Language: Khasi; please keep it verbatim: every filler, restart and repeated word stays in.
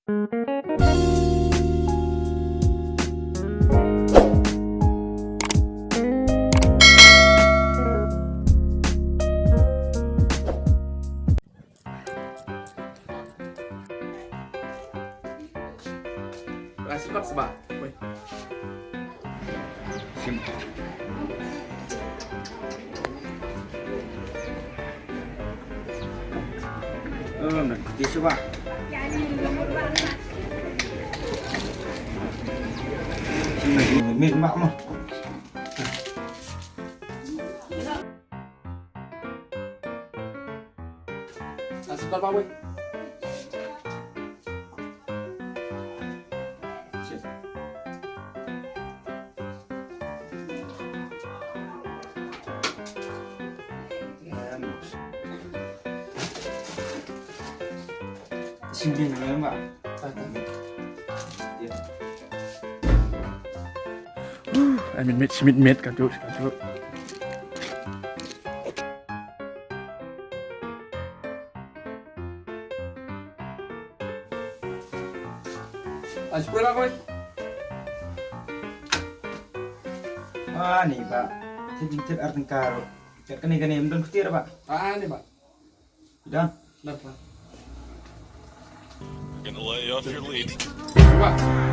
Rasi pat sba. Wei. Sim. Oh, na, di sba. Sim, na, di, na, di, mak, mak. Asukar ba, wei. Sip. Sip din na ba. Ai, mit, mit, mit, mit, ka tu, ka tu. Ai, spoiler, boy. Ah, ni ba. Thit jingthit ar tyngka ruh. Kat kane kane ym don khuti ruh ba. Ah, ni ba. Done. Napa? Gonna let you off your lead. Ba.